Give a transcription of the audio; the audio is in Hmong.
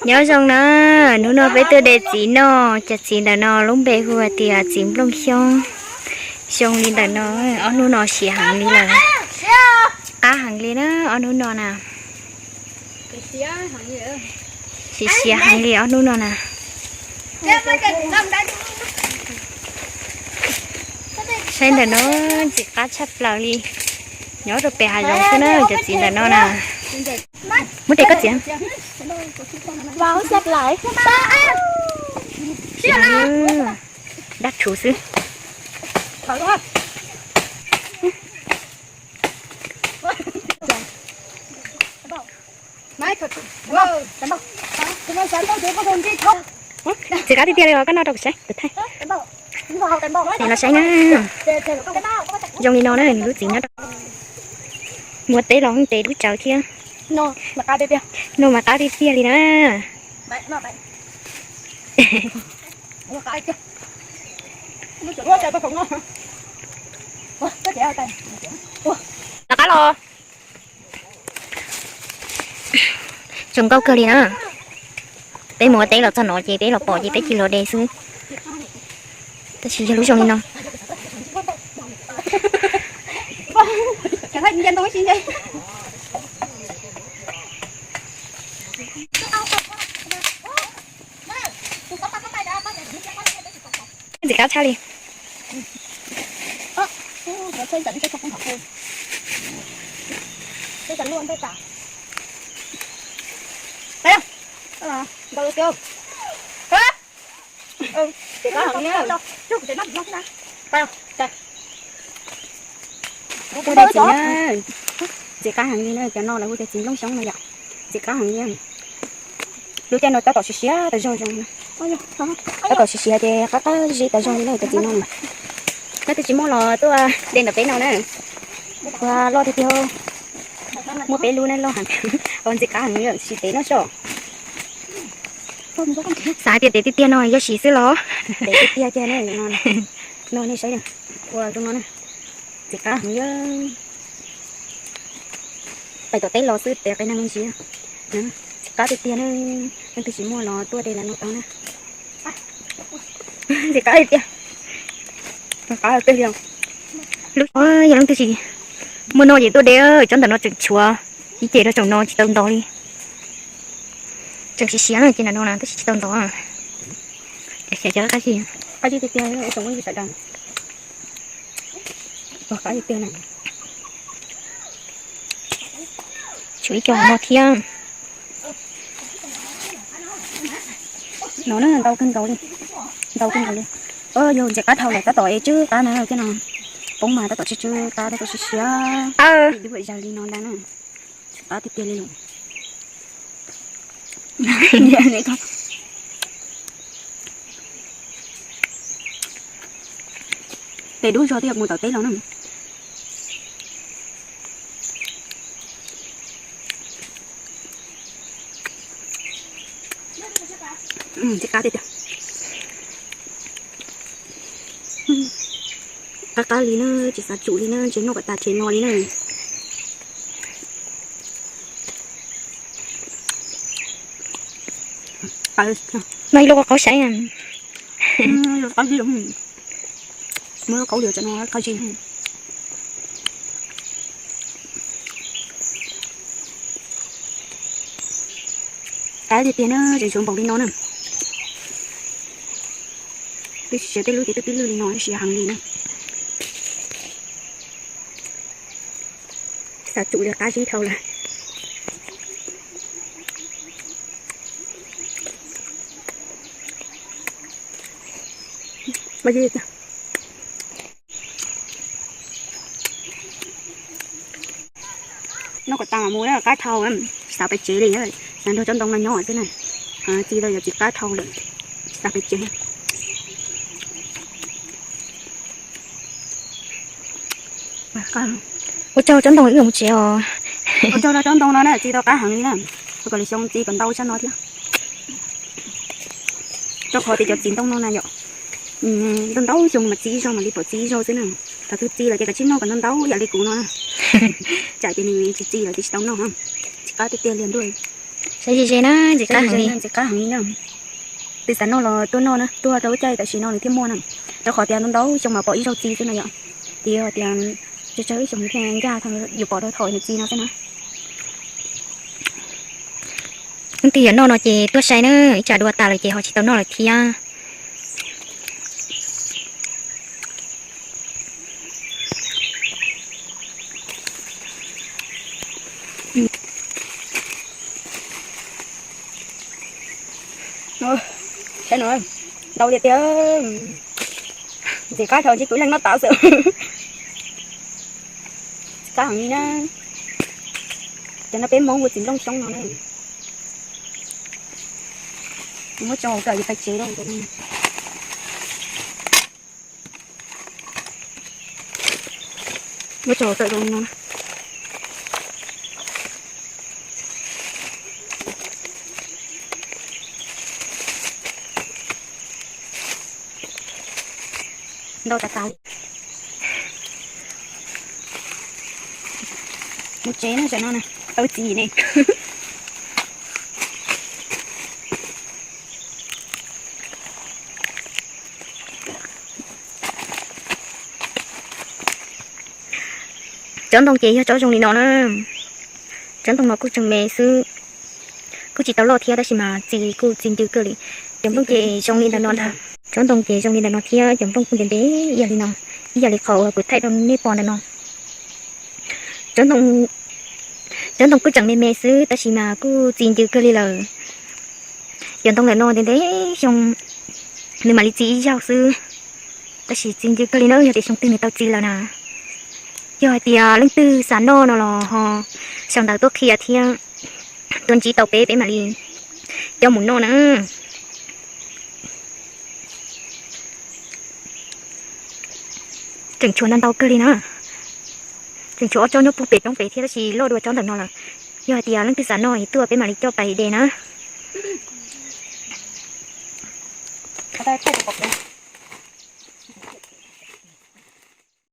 Nyob zoo na, hnub no peb tuaj de txiv noj, cov txiv ntawm no lub npe hu hais tias txiv nplooj xyoob. Zoo li ntawm no, ob hnub no siav heev li lawm. Qab heev li na, ob hnub no na. Siav siav heev li ob hnub no na. Saib ntawm no, ntxim qab tshaj plaws li. Nyob rau pem hav zoov xwb na, cov txiv ntawm no na. Muab de koj txiv. Dab rhuv xwb. Txiv qab tiag tiag li os, koj noj rau kuv saib kuv thaij. Nim no saib na, zoo li no na, nws lub txiv nyob rau muaj teb los tes dub tsawv thiab. Noj mas qab tiag tiag li na. Rov qab los. Zoo nkauj kawg li na. Peb mus ua teb los txog no ces peb los pom ces peb cia los de xwb. Tab sis yog lub zoo li no. Ntxim qab tshaj li. Ntxim qab heev li na, cov no lawv hu tias txiv nplooj xyoob no yom. Ntxim qab heev li. Lub caij no tab tom siav siav tas zog zoo. Tab tom siav siav ces qab qab zib tas zog li na cov txiv no. Leej twg tsis muaj los tuaj de ntawm peb no na. Ua loj tiag tiag. Muaj peb lub na loj heev. Ntxim qab heev li, sim tev noj soj. Xav hais tias tev tiag tiag no yog siv xwb los. Tev tiag tiag, no nej saib, ua zoo no na. Ntxim qab heev li. Pais tom teb los xwb tes qe neeg me ntsis. Ntxim qab tiag tiag na, leej twg tsis muaj los tuaj de lawm no tau na. Ntxim qab tiag tiag. Qab tiag tiag. Yog leej twg tsis muaj noj ces tuaj de, tsob ntawm no tseem tshuav ib ce rau tsoom no tsis tau ntov li. Tseem siav siav na ces ntawm no na tab sis tsis tau ntov. Qab zib tiag tiag, tsoom phooj ywg sawv daws. Qab tiag tiag na. Tshuav ib co no thiab. No na ntau kawg nkaus li. Ntau kawg nkaus li. Yog ntxim qab dhau lawm tab tom es tswb qab na, cov no poob mas tab tom tswb tswb qab tab tom siav siav. Ib dub zag li no ntag na. Qab tiag tiag li lawm. Tes dub zog thiab mus tom teb los na. Ntxim qab tiag tiag. Qab qab li na, tsis xav tsum li na, ntshe noj kom tas tseg no li na. No ib lub qaub saib. Qab zib, muab lub qaub liam tsam no qab zib. Qab tiag tiag na, tseem tshuav npaum li no na. Twb siav tej lub ces twb pib lwj li no, siav heev li na. Xav tsum li qab zib dhau lawm. Noj kom tas mam mus, qab dhau, tsis xav pais tsev li, xav nrog tsob ntoo no nyob xwb na. Txi tau yog tsis qab dhau lawm, tsis xav pais tsev. Ua tsaug tsob ntoo wb mus tsev os. Ua tsaug rau tsob ntoo no na, txi tau qab heev li na. Kom lwm xyoo txi kom ntau tshaj no thiab. Rau qhov tias cov txiv ntoo no na yom, ntau ntau xyoo mas txi ib zaug mam li pom txi ib zaug xwb na. Thaum twg txi lawm ces kav tsij noj kom ntau ntau ib yam li kuv no na. Tsam ces nws tsis txi lawm ces tsis tau noj. Tsis qab tiag tiag li ntuj. Saib ze ze na, ntxim qab heev li. Ntxim qab heev li na. Twb xav noj los tuaj noj na, tuaj rau lub caij tam sim no nws thiaj muaj na. Rau qhov tias ntau ntau xyoo mas pom ib zaug txiv xwb no yom. Tias tias tsawg tsawg xyoo nws thiaj ncaj, yuav pom rau thaum nws txiv no xwb na. Leej twg yuav noj no ces tuaj saib na, ib tsam dua tas lawm ces ho tsis tau noj lawm thiab. Saib no, ntau tiag tiag. Ntxim qab thaum ntsib kwv leej noj tau xwb. Ntxim qab heev li na. Cov no peb Hmoob ua txiv nplooj xyoob no na. Muab tso hauv kawm yuav pais tsev lawm. Muab tso hauv kawm zoo no. Ntau tas tas. Mus tsev no, tam no na, tau txiv ne. Tsob ntoo ces yog tsob zoo li no na. Tsob ntoo no kuj tseem me xwb, kuj tsis tau loj thiab tab sis mas txi kuj txi ncw kawg li. Cov nplooj ces zoo li ntawm no ntag. Tsob ntoo ces zoo li ntawm no thiab cov nplooj kuj ntev ntev ib yam li no, ib yam li qhov uas kuv thaij rau nej pom ntawm no. Tsob ntoo, tsob ntoo kuj tseem me me xwb tab sis mas kuj txi ncw kawg li lawm. Cov ntoo ntawm no ntev ntev xyoo nws mam li txi ib zaug xwb, tab sis txi ncw kawg li na, yog tias xyoo twg nws tau txi lawm na. Yog hais tias leej twg xav noj no los ho sau ntawv tuaj qhia thiab tuaj ntsib tau peb, peb mam li coj mus noj na. Tseem tshuav ntau ntau kawg li na. Tseem tshuav ob tsob nyob puag pem roob pem thiab tab sis loj dua tsob ntawm no lawm. Yog hais tias leej twg xav noj es tuaj peb mam li coj pais de na.